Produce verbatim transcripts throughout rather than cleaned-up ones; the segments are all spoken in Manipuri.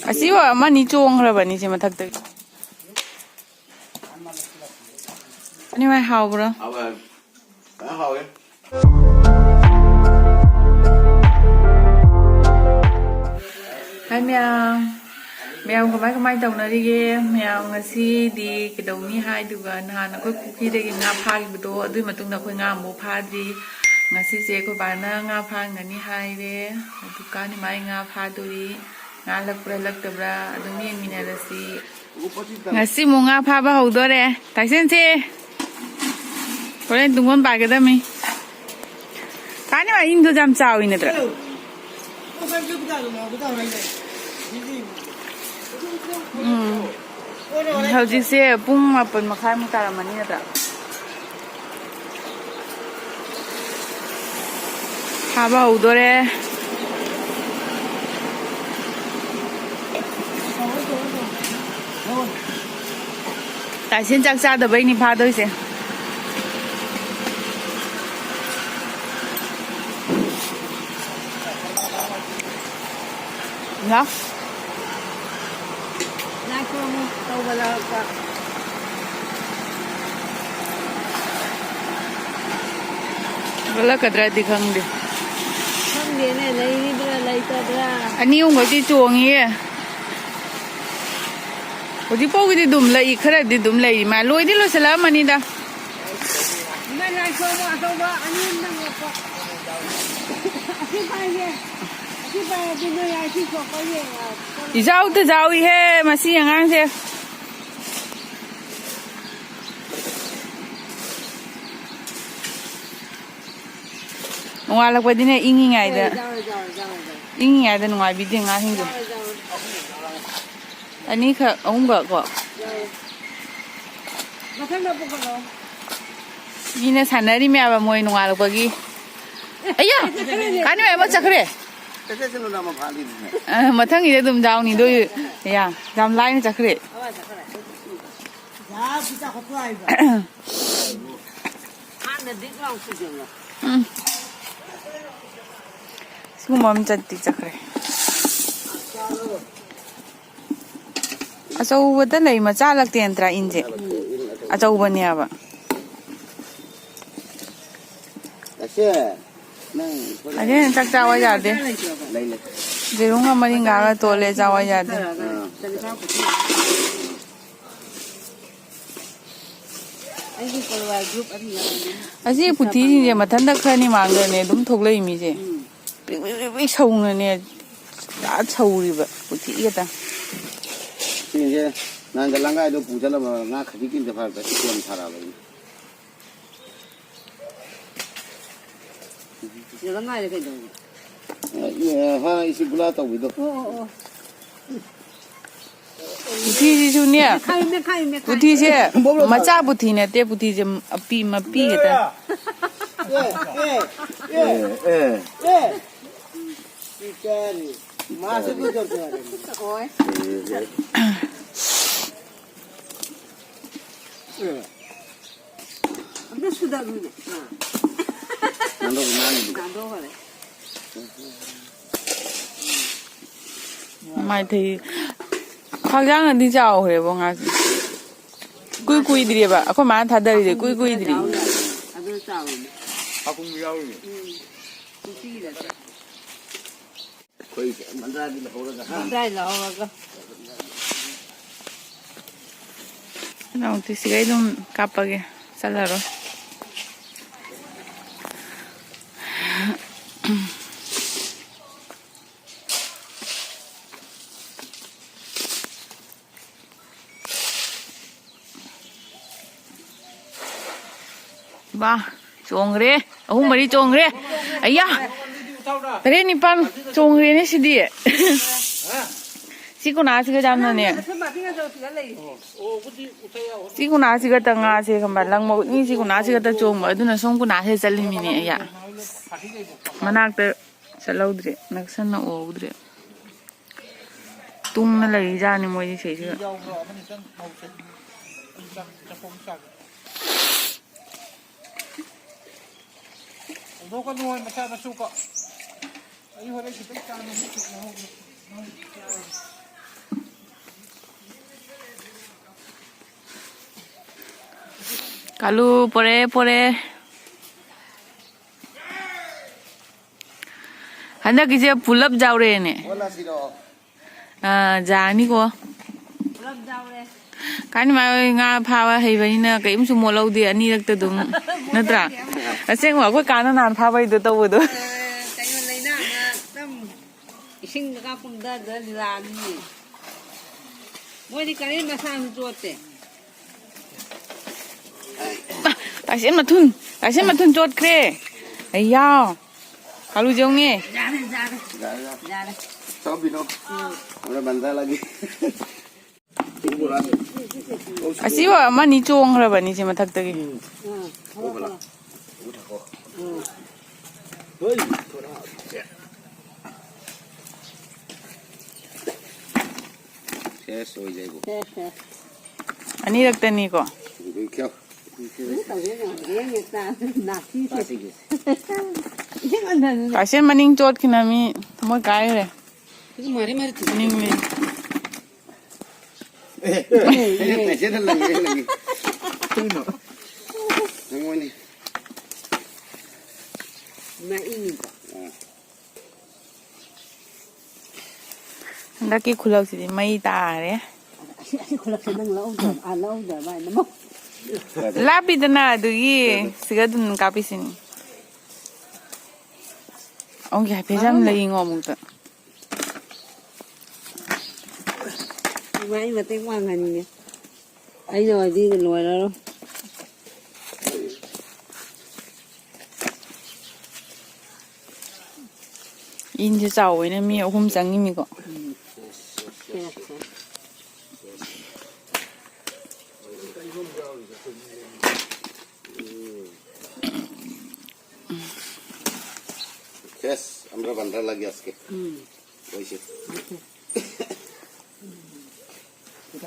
ꯑꯁꯤꯕꯨ ꯑꯃꯅꯤ ꯆꯣꯡꯈ꯭ꯔꯕꯅꯤ ꯁꯤ ꯃꯊꯛꯇꯒꯤ꯫ ꯑꯅꯤꯃꯛ ꯍꯥꯎꯕ꯭ꯔꯣ? ꯍꯥꯎꯋꯦ꯫ ꯐꯖꯅ ꯍꯥꯎꯋꯦ꯫ ꯍꯥꯏ ꯃꯌꯥꯝ꯫ ꯃꯌꯥꯝ ꯀꯃꯥꯏ ꯀꯃꯥꯏ ꯇꯧꯅꯔꯤꯒꯦ? ꯃꯌꯥꯝ ꯉꯁꯤꯗꯤ ꯀꯩꯗꯧꯅꯤ ꯍꯥꯏꯗꯨꯒ ꯅꯍꯥꯟ ꯑꯩꯈꯣꯏ ꯄꯨꯈ꯭ꯔꯤꯗꯒꯤ ꯉꯥ ꯐꯥꯈꯤꯕꯗꯣ ꯑꯗꯨꯒꯤ ꯃꯇꯨꯡꯗ ꯑꯩꯈꯣꯏ ꯉꯥ ꯑꯃꯨꯛ ꯐꯥꯗ꯭ꯔꯤ꯫ ꯉꯁꯤꯁꯦ ꯑꯩꯈꯣꯏ ꯕꯥꯅ ꯉꯥ ꯐꯥꯍꯟꯒꯅꯤ ꯍꯥꯏꯔꯦ꯫ ꯑꯗꯨ ꯀꯥꯅꯤ ꯃꯥꯏ ꯉꯥ ꯐꯥꯗꯣꯔꯤ꯫ ꯉꯥ ꯂꯛꯄ꯭ꯔꯥ ꯂꯛꯇꯕ꯭ꯔꯥ ꯑꯗꯨꯝ ꯌꯦꯡꯃꯤꯟꯅꯔꯁꯤ꯫ ꯉꯁꯤ ꯑꯃꯨꯛ ꯉꯥ ꯐꯥꯕ ꯍꯧꯗꯣꯔꯦ꯫ ꯇꯥꯏꯁꯦꯟꯁꯦ ꯍꯣꯔꯦꯟ ꯇꯨꯡꯒꯣꯟ ꯄꯥꯏꯒꯗꯕꯅꯤ꯫ ꯀꯥꯅꯤ ꯃꯥꯏ ꯏꯟꯗꯣ ꯌꯥꯝ ꯆꯥꯎꯏ ꯅꯠꯇ꯭ꯔꯥ? ꯎꯝ꯫ ꯍꯧꯖꯤꯛꯁꯦ ꯄꯨꯡ ꯃꯥꯄꯟ ꯃꯈꯥꯏꯃꯨꯛ ꯇꯥꯔꯝꯃꯅꯤ ꯅꯠꯇ꯭ꯔꯥ? ꯐꯥꯕ ꯍꯧꯗꯣꯔꯦ꯫ ꯇꯥꯏꯁꯤꯟ ꯆꯥꯛ ꯆꯥꯗꯕꯩꯅꯤ ꯐꯥꯗꯣꯏꯁꯦ꯫ ꯂꯥꯎ꯫ ꯉꯥꯏꯈꯣ ꯑꯃꯨꯛ ꯇꯧꯕ ꯂꯥꯛꯄ꯫ ꯍꯧꯒꯠꯂꯛꯀꯗ꯭ꯔꯗꯤ ꯈꯪꯗꯦ꯫ ꯈꯪꯗꯦꯅꯦ, ꯂꯩꯔꯤꯕ꯭ꯔꯥ ꯂꯩꯇꯕ꯭ꯔꯥ? ꯑꯅꯤ ꯑꯍꯨꯝꯈꯛꯇꯤ ꯆꯣꯡꯉꯤꯌꯦ꯫ ꯍꯧꯖꯤꯛ ꯐꯥꯎꯒꯤꯗꯤ ꯑꯗꯨꯝ ꯂꯩ, ꯈꯔꯗꯤ ꯑꯗꯨꯝ ꯂꯩꯔꯤ ꯃꯥ꯫ ꯂꯣꯏꯗꯤ ꯂꯣꯏꯁꯤꯜꯂꯛꯑꯃꯅꯤꯗ꯫ ꯏꯃꯥ, ꯉꯥꯏꯈꯣ ꯑꯃꯨꯛ ꯑꯆꯧꯕ ꯑꯅꯤ ꯑꯍꯨꯝ ꯅꯪꯉꯛꯄ꯫ ꯑꯁꯤ ꯄꯥꯏꯒꯦ꯫ ꯑꯁꯤ ꯄꯥꯏꯔꯗꯤ ꯅꯣꯏ ꯑꯁꯤ ꯁꯣꯛꯄ ꯌꯦꯡꯉꯣ꯫ ꯏꯖꯥꯎꯗ ꯖꯥꯎꯏꯍꯦ ꯃꯁꯤ ꯑꯉꯥꯡꯁꯦ꯫ ꯅꯣꯡꯉꯥꯜꯂꯛꯄꯗꯤꯅꯦ ꯏꯪꯉꯤꯉꯩꯗ, ꯍꯣꯏ, ꯌꯥꯎꯔꯦ, ꯌꯥꯎꯔꯦ, ꯌꯥꯎꯔꯦ, ꯌꯥꯎꯔꯦ꯫ ꯏꯪꯉꯤꯉꯩꯗ ꯅꯨꯡꯉꯥꯏꯕꯤꯗꯦ ꯑꯉꯥꯡꯁꯤꯡꯁꯦ꯫ ꯌꯥꯎꯔꯦ, ꯌꯥꯎꯔꯦ꯫ ꯑꯅꯤꯈꯛ, ꯑꯍꯨꯝꯈꯛ ꯀꯣ꯫ ꯌꯥꯎꯔꯦ꯫ ꯃꯊꯪꯗ ꯄꯨꯈꯠꯂꯣ꯫ ꯃꯤꯅ ꯁꯥꯟꯅꯔꯤ ꯃꯌꯥꯝ ꯃꯣꯏ ꯅꯣꯡꯉꯥꯜꯂꯛꯄꯒꯤ꯫ ꯑꯌꯥ! ꯀꯥꯅꯤ ꯃꯌꯥꯝ ꯑꯃ ꯆꯠꯈ꯭ꯔꯦ꯫ ꯆꯠꯁꯅꯨ, ꯅꯃ ꯐꯥꯈꯤꯗꯨꯅꯦ꯫ ꯑ, ꯃꯊꯪꯒꯤꯗꯤ ꯑꯗꯨꯝ ꯌꯥꯎꯅꯤ, ꯑꯗꯨ, ꯌꯥ, ꯌꯥꯝ ꯂꯥꯏꯅ ꯆꯠꯈ꯭ꯔꯦ꯫ ꯎꯝ꯫ ꯁꯤꯒꯨꯝꯕ ꯑꯃ ꯆꯠꯇꯤ ꯆꯠꯈ꯭ꯔꯦ꯫ ꯑꯆꯧꯕꯗ ꯂꯩ, ꯃꯆꯥ ꯂꯛꯇꯦꯟ ꯅꯠꯇ꯭ꯔꯥ ꯏꯟꯁꯦ? ꯑꯆꯧꯕꯅꯦꯕ꯫ ꯑꯁꯦ, ꯅꯪ ꯊꯣꯛꯂꯛꯑꯦ꯫ ꯑꯗꯩ ꯆꯥꯛ ꯆꯥꯕ ꯌꯥꯗꯦ꯫ ꯂꯩ, ꯂꯩ꯫ ꯌꯦꯔꯨꯝꯒ ꯃꯔꯤꯡꯒꯥꯒ ꯇꯣꯠꯂꯦ, ꯆꯥꯕ ꯌꯥꯗꯦ꯫ ꯑꯥ꯫ ꯑꯩꯒꯤ ꯀꯣꯂꯋꯥ ꯒ꯭ꯔꯨꯞ ꯑꯅꯤ ꯌꯥꯎꯔꯝꯒꯅꯤ꯫ ꯑꯁꯤ ꯄꯨꯊꯤꯁꯤꯡꯁꯦ ꯃꯊꯟꯇ ꯈꯔꯅꯤ ꯃꯥꯡꯗꯅꯦ ꯑꯗꯨꯝ ꯊꯣꯛꯂꯛꯏ ꯃꯤꯁꯦ꯫ ꯎꯝ꯫ ꯄꯤꯛ ꯄꯤꯛ ꯄꯤꯛ ꯄꯤꯛ ꯁꯧꯅꯅꯦ꯫ ꯄꯨꯔꯥ ꯁꯧꯔꯤꯕ ꯄꯨꯊꯤ ꯈꯛꯇ꯫ ꯁꯤꯁꯦ ꯅꯍꯥꯟꯒ ꯂꯪꯒꯥꯏꯗꯣ ꯄꯨ ꯆꯠꯂꯕ ꯉꯥ ꯈꯖꯤꯛꯀꯤ ꯑꯝꯇ ꯐꯥꯔꯛꯇ꯭ꯔꯦ꯫ ꯁꯤ ꯀꯣꯟ ꯐꯥꯔꯛꯑꯕ ꯑꯩꯅ꯫ ꯁꯤꯗ ꯂꯪꯒꯥꯏꯗ ꯀꯩꯗꯧꯕ? ꯑ, ꯏ-, ꯑ, ꯍꯥꯟꯅ ꯏꯆꯦ ꯒꯨꯂꯥ ꯇꯧꯕꯤꯗꯣ꯫ ꯑꯣ, ꯑꯣ, ꯑꯣ꯫ ꯄꯨꯊꯤꯁꯤꯁꯨꯅꯦ꯫ ꯃꯦꯠꯈꯥꯏꯌꯨ, ꯃꯦꯠꯈꯥꯏꯌꯨ, ꯃꯦꯠꯈꯥꯏꯌꯨ꯫ ꯄꯨꯊꯤꯁꯦ ꯃꯆꯥ ꯄꯨꯊꯤ ꯅꯠꯇꯦ, ꯄꯨꯊꯤꯁꯦ ꯑꯄꯤ, ꯃꯄꯤ ꯈꯛꯇ꯫ ꯑꯦ, ꯑꯦ, ꯑꯦ꯫ ꯑꯦ, ꯑꯦ꯫ ꯑꯦ꯫ ꯁꯤ ꯀꯔꯤ? ꯃꯥꯁꯦ ꯀꯣꯏ ꯇꯧꯔꯛꯀꯦ ꯍꯥꯏꯔꯦ꯫ ꯑꯣꯏ꯫ ꯑꯦ꯫ ꯑꯝꯇ ꯁꯨꯗꯕꯅꯤꯅꯦ꯫ ꯑꯥ꯫ ꯅꯥꯟꯗꯣꯛ, ꯅꯥꯟꯗꯣꯛ꯫ ꯅꯥꯟꯗꯣꯛꯈꯔꯦ꯫ ꯃꯥꯏꯊꯩ ꯈꯥꯡꯖꯥꯡꯅꯗꯤ ꯆꯥꯎꯈ꯭ꯔꯦꯕꯣ ꯉꯥꯁꯦ꯫ ꯀꯨꯏ ꯀꯨꯏꯗ꯭ꯔꯤꯑꯕ ꯑꯩꯈꯣꯏ ꯃꯥꯅ ꯊꯥꯗꯔꯤꯁꯦ, ꯀꯨꯏ ꯀꯨꯏꯗ꯭ꯔꯤ꯫ ꯑꯗꯨ ꯆꯥꯎꯔꯤꯅꯦ꯫ ꯍꯥꯀꯨꯝ ꯌꯥꯎꯔꯤꯅꯦ꯫ ꯎꯝ꯫ ꯄꯨꯈ꯭ꯔꯤꯗ꯫ ꯑꯩꯈꯣꯏ ꯃꯟꯗꯥꯏꯗꯤ ꯂꯧꯍꯧꯔꯒ, ꯍꯥ? ꯃꯟꯗꯥꯏ ꯂꯧꯍꯧꯔꯒ꯫ ꯅꯥꯎꯇꯤ ꯁꯤꯒꯩ ꯑꯗꯨꯝ ꯀꯥꯞꯄꯒꯦ, ꯆꯠꯂꯔꯣꯏ꯫ ꯕꯥ, ꯆꯣꯡꯈ꯭ꯔꯦ꯫ ꯑꯍꯨꯝ ꯃꯔꯤ ꯆꯣꯡꯈ꯭ꯔꯦ꯫ ꯑꯌꯥ! ꯇꯔꯦꯠ ꯅꯤꯄꯥꯜ ꯆꯣꯡꯈ꯭ꯔꯦꯅꯦ ꯁꯤꯗꯤ꯫ ꯁꯤ ꯀꯨꯅꯥꯁꯤꯒ ꯌꯥꯝꯅꯅꯦ꯫ ꯁꯤ ꯀꯨꯅꯥꯁꯤꯒꯇ ꯉꯥꯁꯦ ꯈꯪꯕ꯭ꯔꯥ? ꯂꯪ ꯃꯅꯤ ꯁꯤ ꯀꯨꯅꯥꯁꯤꯒꯇ ꯆꯣꯡꯕ꯫ ꯑꯗꯨꯅ ꯁꯣꯝ ꯀꯨꯅꯥꯁꯤꯗ ꯆꯠꯂꯤꯃꯤꯅꯦ ꯑꯌꯥ꯫ ꯃꯅꯥꯛꯇ ꯆꯠꯍꯧꯗ꯭ꯔꯦ꯫ ꯅꯛꯁꯟꯅ ꯎꯍꯧꯗ꯭ꯔꯦ꯫ ꯇꯨꯡꯅ ꯂꯩꯔꯤꯖꯥꯠꯅꯤ ꯃꯣꯏꯗꯤ ꯁꯤꯁꯤꯗ꯫ ꯍꯧꯗꯣꯛꯀꯅꯨ ꯍꯣꯏ, ꯃꯆꯥ ꯃꯁꯨ ꯀꯣ꯫ ꯑꯩ ꯍꯣꯔꯦꯟ ꯈꯤꯇꯪ ꯆꯥꯅ ꯑꯃꯨꯛ ꯊꯣꯡꯅꯍꯧꯒꯦ꯫ ꯀꯥꯂꯨ ꯄꯣꯔꯦ, ꯄꯣꯔꯦ꯫ ꯍꯟꯗꯛꯀꯤꯁꯦ ꯄꯨꯂꯞ ꯌꯥꯎꯔꯦꯅꯦ꯫ ꯑꯣꯜꯂꯁꯤꯔꯣ? ꯑꯥ, ꯌꯥꯅꯤꯀꯣ꯫ ꯄꯨꯂꯞ ꯌꯥꯎꯔꯦ꯫ ꯀꯥꯅꯤ ꯃꯥ ꯍꯣꯏ ꯉꯥ ꯐꯥꯕ ꯍꯩꯕꯅꯤꯅ ꯀꯔꯤꯝꯁꯨ ꯃꯣꯠꯍꯧꯗꯦ, ꯑꯅꯤꯔꯛꯇ ꯑꯗꯨꯝ, ꯅꯠꯇ꯭ꯔꯥ? ꯑꯁꯦꯡꯕ ꯑꯩꯈꯣꯏ ꯀꯥꯅ ꯅꯍꯥꯟ ꯐꯥꯕꯩꯗꯣ ꯇꯧꯕꯗꯣ꯫ ꯑꯦ, ꯀꯩꯅꯣ, ꯂꯩꯅꯥꯅ ꯑꯗꯨꯝ ꯏꯁꯤꯡꯗꯒ ꯀꯨꯝꯊꯗ ꯂꯤꯂꯥꯅꯤ꯫ ꯃꯣꯏꯗꯤ ꯀꯔꯤꯝ ꯃꯁꯥꯁꯨ ꯆꯣꯠꯇꯦ꯫ ꯇꯥꯏꯁꯦꯟ ꯃꯊꯨꯟ, ꯇꯥꯏꯁꯦꯟ ꯃꯊꯨꯟ ꯆꯣꯠꯈ꯭ꯔꯦ꯫ ꯑꯩꯌꯥ, ꯀꯥꯂꯨ ꯌꯦꯡꯉꯦ꯫ ꯌꯥꯔꯦ, ꯌꯥꯔꯦ꯫ ꯌꯥꯔꯦ, ꯌꯥꯔꯦ꯫ ꯌꯥꯔꯦ꯫ ꯆꯥꯎꯕꯤꯅꯣ꯫ ꯎꯝ꯫ ꯑꯃꯅ ꯕꯟꯗꯥ ꯂꯥꯒꯤ꯫ ꯑꯁꯤꯕ ꯑꯃꯅꯤ ꯆꯣꯡꯈ꯭ꯔꯕꯅꯤ ꯁꯤ ꯃꯊꯛꯇꯒꯤ꯫ ꯎꯝ꯫ ꯎꯝ꯫ ꯎꯝ꯫ ꯁꯦꯁ ꯑꯣꯏꯖꯩꯕꯣ꯫ ꯁꯦꯁ, ꯁꯦꯁ꯫ ꯑꯅꯤꯔꯛꯇꯅꯤꯀꯣ꯫ ꯏꯕꯤꯈ꯭ꯌꯣ꯫ ꯇꯥꯏꯁꯦꯟ ꯃꯅꯤꯡ ꯆꯣꯠꯈꯤꯅ ꯃꯤ ꯊꯃꯣꯏ ꯀꯥꯏꯈ꯭ꯔꯦ꯫ ꯃꯅꯤꯡ ꯃꯤ꯫ ꯇꯥꯏꯁꯦꯟꯅ ꯂꯪꯉꯦ, ꯂꯪꯉꯦ꯫ ꯀꯩꯅꯣ? ꯅꯪꯉꯣꯅꯦ꯫ ꯍꯟꯗꯛꯀꯤ ꯈꯨꯂꯛꯁꯤꯗꯤ ꯃꯩ ꯇꯥꯔꯦ꯫ ꯑꯁꯤ, ꯑꯁꯤ ꯈꯨꯂꯛꯁꯦ ꯅꯪ ꯂꯧꯗ꯭ꯔꯕ, ꯑꯥ, ꯂꯧꯗ꯭ꯔꯕ ꯍꯥꯏꯅ ꯑꯃꯨꯛ꯫ ꯂꯥꯞꯄꯤꯗꯅ ꯑꯗꯨꯒꯤ ꯁꯤꯒ ꯑꯗꯨꯝ ꯀꯥꯞꯄꯤꯁꯤꯅꯤ꯫ ꯑꯃꯨꯛ ꯍꯥꯏꯐꯦꯠ ꯌꯥꯝ ꯂꯩꯉꯣ ꯑꯃꯨꯛꯇ꯫ ꯏꯃꯥ, ꯑꯩ ꯃꯇꯦꯡ ꯄꯥꯡꯍꯟꯒꯦ꯫ ꯑꯩꯅ ꯑꯣꯏꯗꯤ ꯂꯣꯏꯔꯔꯣꯏ꯫ ꯏꯟꯁꯦ ꯆꯥꯎꯕꯅꯤꯅ ꯃꯤ ꯑꯍꯨꯝ ꯆꯪꯉꯤꯃꯤꯀꯣ꯫ ꯎꯝ꯫ শেষ, আমরা বান্দার লাগি আজকে। হুম। ওই যে।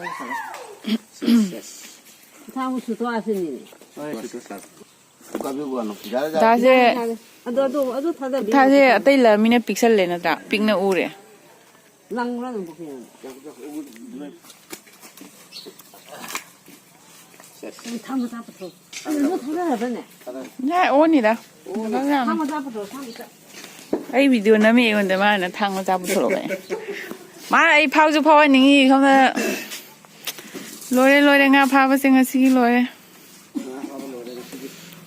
আচ্ছা। শেষ, শেষ। ꯊꯥꯎ ꯁꯨꯇꯣꯛꯑꯁꯤꯅꯦ꯫ ꯍꯣꯏ, ꯁꯨꯇꯣꯛꯑꯁꯤ꯫ ꯎꯀꯥꯕꯤ ꯋꯥꯅꯣ꯫ ꯌꯥꯔꯦ, ꯌꯥꯔꯦ꯫ ꯊꯥꯁꯦ, ꯌꯥꯔꯦ, ꯌꯥꯔꯦ꯫ ꯑꯗꯣ, ꯑꯗꯣ, ꯑꯗꯨ ꯊꯥꯗꯕꯤꯔꯣ꯫ ꯊꯥꯁꯦ ꯑꯇꯩ ꯂꯝꯃꯤꯅ ꯄꯤꯛꯁꯜꯂꯦ ꯅꯠꯇ꯭ꯔꯥ? ꯄꯤꯛꯅ ꯎꯔꯦ꯫ ꯂꯪꯕ꯭ꯔꯥ ꯑꯗꯨꯝ ꯄꯨꯈ꯭ꯔꯤꯗ? ꯊꯥꯡ ꯃꯆꯥ ꯄꯨꯊꯣꯛ꯫ ꯑꯗꯨ ꯊꯥꯡꯗꯔꯕꯅꯦ? ꯌꯥꯏ, ꯑꯣꯅꯤꯗ꯫ ꯊꯥꯡ ꯃꯆꯥ ꯄꯨꯊꯣꯛ, ꯊꯥꯡ ꯃꯆꯥ꯫ ꯑꯩ ꯚꯤꯗꯤꯑꯣ ꯅꯝꯃꯤ, ꯑꯩꯉꯣꯟꯗ ꯃꯥꯅ ꯊꯥꯡ ꯃꯆꯥ ꯄꯨꯊꯣꯔꯛꯑꯦ꯫ ꯃꯥ ꯑꯩ ꯐꯥꯎꯁꯨ ꯐꯥꯎꯍꯟꯅꯤꯡꯉꯤ ꯁꯣꯝꯗ꯫ ꯂꯣꯏꯔꯦ, ꯂꯣꯏꯔꯦ, ꯉꯥ ꯐꯥꯕꯁꯦ ꯉꯁꯤꯒꯤ ꯂꯣꯏꯔꯦ꯫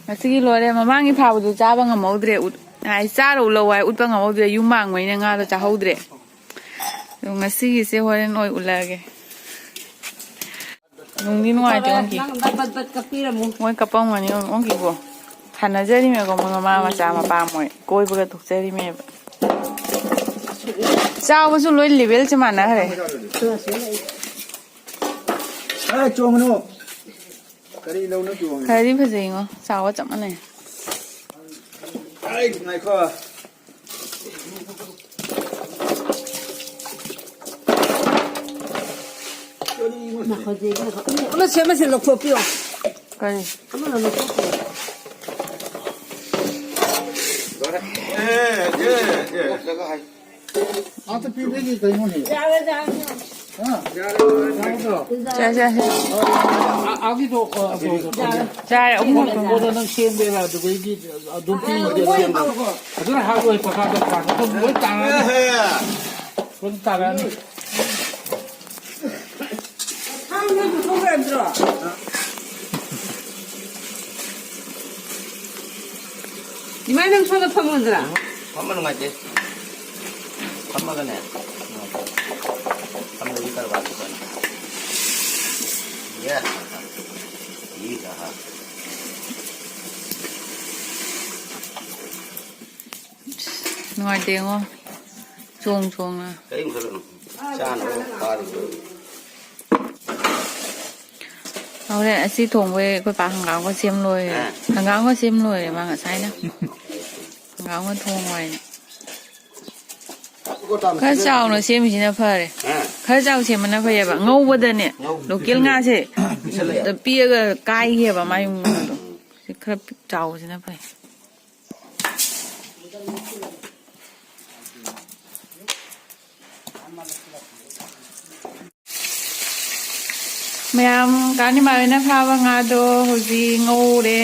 ꯉꯁꯤꯒꯤ ꯂꯣꯏꯔꯦ꯫ ꯃꯃꯥꯡꯒꯤ ꯐꯥꯕꯗꯨ ꯆꯥꯕ ꯉꯝꯍꯧꯗ꯭ꯔꯦ꯫ ꯎꯠ-, ꯍꯥꯏ, ꯆꯥꯔꯨ ꯂꯧ ꯍꯥꯏ ꯎꯠꯄ ꯉꯝꯍꯧꯗ꯭ꯔꯦ꯫ ꯌꯨꯝ ꯃꯥꯡꯕꯅꯤꯅ ꯉꯥꯗꯣ ꯆꯥꯍꯧꯗ꯭ꯔꯦ꯫ ꯑꯗꯣ ꯉꯁꯤꯒꯤꯁꯦ ꯍꯣꯔꯦꯟ ꯑꯣꯏ ꯎꯠꯂꯛꯑꯒꯦ꯫ ꯅꯨꯡꯗꯤ ꯅꯨꯡꯉꯥꯏꯇꯦ, ꯑꯣꯟꯈꯤ꯫ ꯅꯪ ꯕꯠ ꯕꯠ ꯀꯛꯄꯤꯔꯝꯃꯨ꯫ ꯃꯣꯏ ꯀꯞꯄꯝꯒꯅꯤ, ꯑꯣꯟꯈꯤꯀꯣ꯫ ꯁꯥꯟꯅꯖꯔꯤꯃꯦꯀꯣ, ꯃꯣꯏ ꯃꯃꯥ ꯃꯆꯥ ꯃꯄꯥ ꯃꯣꯏ ꯀꯣꯏꯕꯒ ꯊꯣꯛꯆꯔꯤꯃꯦꯕ꯫ ꯆꯥꯎꯕꯁꯨ ꯂꯣꯏ ꯂꯦꯚꯦꯜꯁꯦ ꯃꯥꯟꯅꯈ꯭ꯔꯦ꯫ ꯑꯦ, ꯆꯣꯡꯒꯅꯨ꯫ ꯀꯔꯤ ꯂꯧꯅ ꯆꯣꯡꯉꯤ? ꯈꯔꯗꯤ ꯐꯖꯩꯉꯣ, ꯆꯥꯎꯕ ꯆꯞ ꯃꯥꯟꯅꯩ꯫ ꯑꯩ, ꯉꯥꯏꯈꯣ꯫ ꯉꯥꯏꯈꯣ, ꯉꯥꯏꯈꯣ꯫ ꯑꯃ ꯁꯦ, ꯑꯃ ꯁꯦ ꯂꯧꯊꯣꯛꯄꯤꯌꯣ꯫ ꯀꯔꯤ? ꯑꯃꯅ ꯂꯧꯊꯣꯛꯄꯤꯌꯣ꯫ ꯑꯦ, ꯑꯦ, ꯑꯦ꯫ ꯑꯝꯇ ꯄꯤꯕꯤꯒꯦ ꯀꯩꯅꯣꯅꯦ꯫ ꯌꯥꯔꯦ, ꯌꯥꯔꯦ꯫ ꯍꯥ? ꯌꯥꯔꯦ, ꯌꯥꯔꯦ꯫ ꯌꯥꯔꯗ꯭ꯔꯣ? ꯆꯥ, ꯆꯥ, ꯆꯥ꯫ ꯑ, ꯑꯒꯤꯗꯣ, ꯑ, ꯑꯗꯣ, ꯑꯗꯣ, ꯆꯥꯔꯦ, ꯑꯍꯨꯝ ꯈꯛꯇꯪ꯫ ꯑꯗꯣ ꯅꯪ ꯁꯦꯝꯗꯣꯏꯔꯥ? ꯑꯗꯨꯗꯩꯗꯤ ꯑꯗꯨꯝ ꯄꯤꯔꯨꯔꯗꯤ ꯑꯗꯨꯝ ꯁꯦꯝꯕ꯫ ꯑꯗꯨꯅ ꯍꯥꯞꯂꯣꯏ ꯄꯀꯥꯗꯣ ꯄꯥꯟ ꯑꯗꯨꯝ ꯂꯣꯏ ꯇꯥꯔꯅꯤ꯫ ꯑꯦꯍꯦ꯫ ꯂꯣꯏ ꯇꯥꯔꯅꯤ꯫ ꯊꯥꯡ ꯅꯣꯏ ꯄꯨꯊꯣꯛꯈ꯭ꯔꯗ꯭ꯔꯣ? ꯏꯃꯥ, ꯅꯪ ꯁꯣꯝꯗ ꯐꯝꯃꯨꯗꯅ꯫ ꯐꯝꯕ ꯅꯨꯡꯉꯥꯏꯇꯦ꯫ ꯐꯝꯃꯒꯅꯦ, ꯅꯨꯡꯉꯥꯏꯇꯦ꯫ ꯐꯝꯕꯒꯤ ꯀꯔꯕꯥꯔꯗꯤ ꯐꯅꯤ꯫ ꯌꯦ꯫ ꯌꯦ꯫ ꯅꯨꯡꯉꯥꯏꯇꯦꯉꯣ꯫ ꯆꯣꯡ ꯆꯣꯡꯅ꯫ ꯀꯔꯤꯝ ꯈꯜꯂꯨꯅꯨ꯫ ꯆꯥꯅꯕ ꯐꯥꯔꯤꯕ꯫ ꯍꯣꯔꯦꯟ ꯑꯁꯤ ꯊꯣꯡꯕꯩ ꯑꯩꯈꯣꯏ ꯄꯥ ꯍꯪꯒꯥꯝꯒ ꯁꯦꯝ ꯂꯣꯏꯔꯦ꯫ ꯑꯥ꯫ ꯍꯪꯒꯥꯝꯒ ꯁꯦꯝ ꯂꯣꯏꯔꯦ ꯃꯥ ꯉꯁꯥꯏꯅ꯫ ꯍꯪꯒꯥꯝꯒ ꯊꯣꯡꯉꯣ ꯍꯥꯏꯅ꯫ ꯈꯔ ꯆꯥꯎꯅ ꯁꯦꯝꯃꯤꯁꯤꯅ ꯐꯔꯦ꯫ ꯑꯥ꯫ ꯈꯔ ꯆꯥꯎ ꯁꯦꯝꯕꯅ ꯐꯩꯌꯦꯕ꯫ ꯉꯧꯕꯗꯅꯦ, ꯉꯧ-, ꯂꯣꯀꯦꯜ ꯉꯥꯁꯦ ꯄꯤꯛꯁꯜꯂꯛꯑꯦ꯫ ꯄꯤꯛꯑꯒ ꯀꯥꯏꯒꯤꯑꯕ ꯃꯥꯏ ꯃꯉꯣꯟꯗꯣ꯫ ꯁꯤ ꯈꯔ ꯄꯤꯛ ꯆꯥꯎꯕꯁꯤꯅ ꯐꯩ꯫ ꯃꯌꯥꯝ, ꯀꯥꯅꯤꯃꯥꯏꯅ ꯐꯥꯕ ꯉꯥꯗꯣ ꯍꯧꯖꯤꯛ ꯉꯧꯔꯦ꯫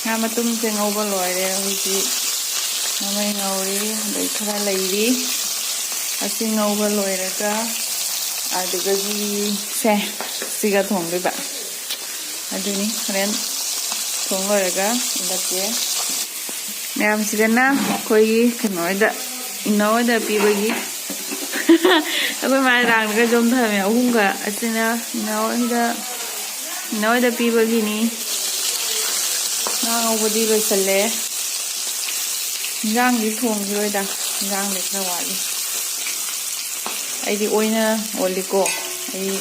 ꯉꯥ ꯃꯇꯨꯝꯁꯦ ꯉꯧꯕ ꯂꯣꯏꯔꯦ꯫ ꯍꯧꯖꯤꯛ ꯉꯥꯃꯩ ꯉꯧꯔꯤ, ꯑꯗꯩ ꯈꯔ ꯂꯩꯔꯤ꯫ ꯑꯁꯤ ꯉꯧꯕ ꯂꯣꯏꯔꯒ ꯑꯗꯨꯒꯒꯤꯁꯦ ꯁꯤꯒ ꯊꯣꯡꯗꯣꯏꯕ꯫ ꯑꯗꯨꯅꯤ ꯍꯣꯔꯦꯟ ꯊꯣꯡ ꯂꯣꯏꯔꯒ ꯎꯠꯂꯛꯀꯦ꯫ ꯃꯌꯥꯝꯁꯤꯗꯅ ꯑꯩꯈꯣꯏꯒꯤ ꯀꯩꯅꯣ ꯍꯣꯏꯗ, ꯏꯅꯥꯎ ꯍꯣꯏꯗ ꯄꯤꯕꯒꯤ ꯑꯩꯈꯣꯏ ꯃꯥꯅ ꯂꯥꯡꯗꯒ ꯌꯣꯝꯊꯔꯝꯃꯦ ꯑꯍꯨꯝꯒ꯫ ꯑꯁꯤꯅ ꯏꯅꯥꯎ ꯍꯣꯏꯗ, ꯏꯅꯥꯎ ꯍꯣꯏꯗ ꯄꯤꯕꯒꯤꯅꯤ꯫ ꯉꯥ ꯉꯧꯕꯗꯤ ꯂꯣꯏꯁꯜꯂꯦ꯫ ꯏꯟꯖꯥꯡꯗꯤ ꯊꯣꯡꯈꯤꯔꯣꯏꯗ, ꯏꯟꯖꯥꯡꯗꯤ ꯈꯔ ꯋꯥꯠꯂꯤ꯫ ꯑꯩꯗꯤ ꯑꯣꯏꯅ ꯑꯣꯜꯂꯤꯀꯣ꯫ ꯑꯩ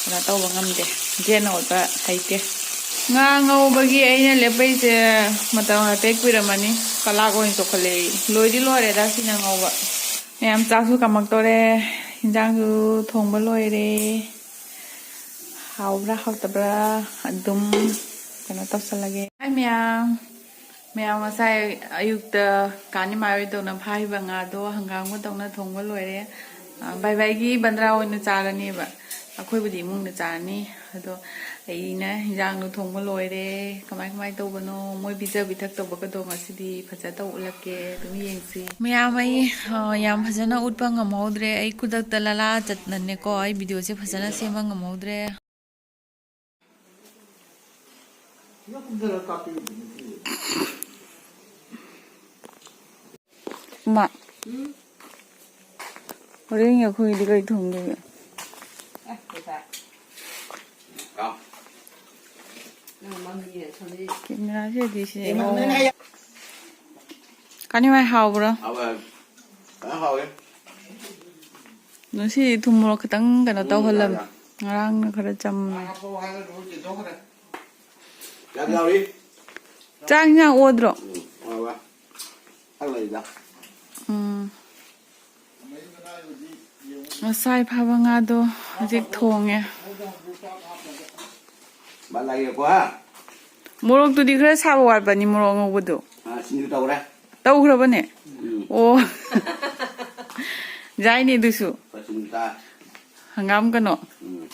ꯀꯩꯅꯣ ꯇꯧꯕ ꯉꯝꯗꯦ, ꯆꯦꯠꯅ ꯑꯣꯠꯄ ꯍꯩꯇꯦ꯫ ꯉꯥ ꯉꯧꯕꯒꯤ ꯑꯩꯅ ꯂꯦꯞꯄꯩꯁꯦ ꯃꯇꯝ ꯍꯥꯏꯐꯦꯠ ꯀꯨꯏꯔꯝꯃꯅꯤ꯫ ꯀꯂꯥꯛ ꯑꯣꯏꯅ ꯆꯣꯛꯈꯠꯂꯛꯏ꯫ ꯂꯣꯏꯗꯤ ꯂꯣꯏꯔꯦꯗ ꯁꯤꯅ ꯉꯧꯕ꯫ ꯃꯌꯥꯝ, ꯆꯥꯛꯁꯨ ꯀꯥꯝꯃꯛꯇꯣꯔꯦ, ꯏꯟꯖꯥꯡꯁꯨ ꯊꯣꯡꯕ ꯂꯣꯏꯔꯦ꯫ ꯍꯥꯎꯕ꯭ꯔꯥ ꯍꯥꯎꯇꯕ꯭ꯔꯥ ꯑꯗꯨꯝ ꯀꯩꯅꯣ ꯇꯧꯁꯜꯂꯒꯦ꯫ ꯍꯥꯏ ꯃꯌꯥꯝ, ꯃꯌꯥꯝ ꯉꯁꯥꯏ ꯑꯌꯨꯛꯇ ꯀꯥꯅꯤꯃꯥꯏ ꯍꯣꯏ ꯇꯧꯅ ꯐꯥꯈꯤꯕ ꯉꯥꯗꯣ ꯍꯪꯒꯥꯝꯒ ꯇꯧꯅ ꯊꯣꯡꯕ ꯂꯣꯏꯔꯦ꯫ ꯑ, ꯕꯥꯏ ꯕꯥꯏꯒꯤ ꯕꯟꯗ꯭ꯔꯥ ꯑꯣꯏꯅ ꯆꯥꯔꯅꯦꯕ꯫ ꯑꯩꯈꯣꯏꯕꯨꯗꯤ ꯏꯃꯨꯡꯗ ꯆꯥꯔꯅꯤ꯫ ꯑꯗꯣ ꯑꯩꯅ ꯍꯤꯟꯖꯥꯡꯗꯣ ꯊꯣꯡꯕ ꯂꯣꯏꯔꯦ꯫ ꯀꯃꯥꯏ ꯀꯃꯥꯏ ꯇꯧꯕꯅꯣ? ꯃꯣꯏ ꯄꯤꯖ ꯄꯤꯊꯛ ꯇꯧꯕꯒꯗꯣ ꯉꯁꯤꯗꯤ ꯐꯖ ꯇꯧ ꯎꯠꯂꯛꯀꯦ꯫ ꯑꯗꯨꯝ ꯌꯦꯡꯁꯤ꯫ ꯃꯌꯥꯝ, ꯑꯩ, ꯑ, ꯌꯥꯝ ꯐꯖꯅ ꯎꯠꯄ ꯉꯝꯍꯧꯗ꯭ꯔꯦ꯫ ꯑꯩ ꯈꯨꯗꯛꯇ ꯂꯂꯥ ꯆꯠꯅꯅꯦꯀꯣ꯫ ꯑꯩ ꯚꯤꯗꯤꯑꯣꯁꯦ ꯐꯖꯅ ꯁꯦꯝꯕ ꯉꯝꯍꯧꯗ꯭ꯔꯦ꯫ ꯃꯥ꯫ ꯍꯣꯔꯦꯟꯒꯤ ꯑꯩꯈꯣꯏꯒꯤꯗꯤ ꯀꯩ ꯊꯣꯡꯗꯣꯏꯒꯦ? ꯀꯦꯃꯦꯔꯥꯁꯤꯗꯤ ꯁꯤꯅꯦ꯫ ꯀꯥꯅꯤꯃꯥꯏ ꯍꯥꯎꯕ꯭ꯔꯣ? ꯍꯥꯎꯋꯦ꯫ ꯐꯖꯅ ꯍꯥꯎꯋꯦ꯫ ꯉꯁꯤꯗꯤ ꯊꯨꯝ ꯃꯣꯔꯣꯛ ꯈꯤꯇꯪ ꯀꯩꯅꯣ ꯎꯝ, ꯇꯧꯍꯜꯂꯝꯃꯦ꯫ ꯌꯥꯝ ꯌꯥꯝ꯫ ꯉꯔꯥꯡꯅ ꯈꯔ ꯆꯝꯃꯦ꯫ ꯌꯥꯝ ꯌꯥꯎꯔꯤ꯫ ꯆꯥꯛ ꯏꯟꯖꯥꯡ ꯑꯣꯗ꯭ꯔꯣ? ꯎꯝ, ꯍꯣꯏ, ꯍꯣꯏ꯫ ꯆꯥꯛ ꯂꯩꯗ꯫ ꯎꯝ꯫ ꯉꯁꯥꯏ ꯐꯥꯕ ꯉꯥꯗꯣ ꯍꯧꯖꯤꯛ ꯊꯣꯡꯉꯦ꯫ ꯃꯥ ꯂꯥꯛꯑꯦꯀꯣ, ꯍꯥ? ꯃꯣꯔꯣꯛꯇꯨꯗꯤ ꯈꯔ ꯁꯥꯕ ꯋꯥꯠꯄꯅꯤ, ꯃꯣꯔꯣꯛ ꯑꯉꯧꯕꯗꯣ꯫ ꯑꯥ, ꯁꯤꯡꯖꯨ ꯇꯧꯔꯦ꯫ ꯇꯧꯈ꯭ꯔꯕꯅꯦ? ꯎꯝ꯫ ꯑꯣ꯫ ꯌꯥꯏꯅꯦ ꯑꯗꯨꯁꯨ꯫ ꯈꯔ ꯁꯤꯡꯖꯨ ꯆꯥ꯫ ꯍꯪꯒꯥꯝ ꯀꯩꯅꯣ꯫ ꯎꯝ꯫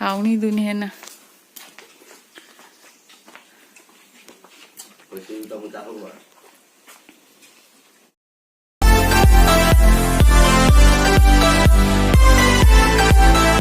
ꯍꯥꯎꯅꯤ ꯑꯗꯨꯅ ꯍꯦꯟꯅ꯫ ꯑꯩꯈꯣꯏ ꯁꯤ ꯇꯧꯕ ꯆꯥꯍꯧꯕ꯫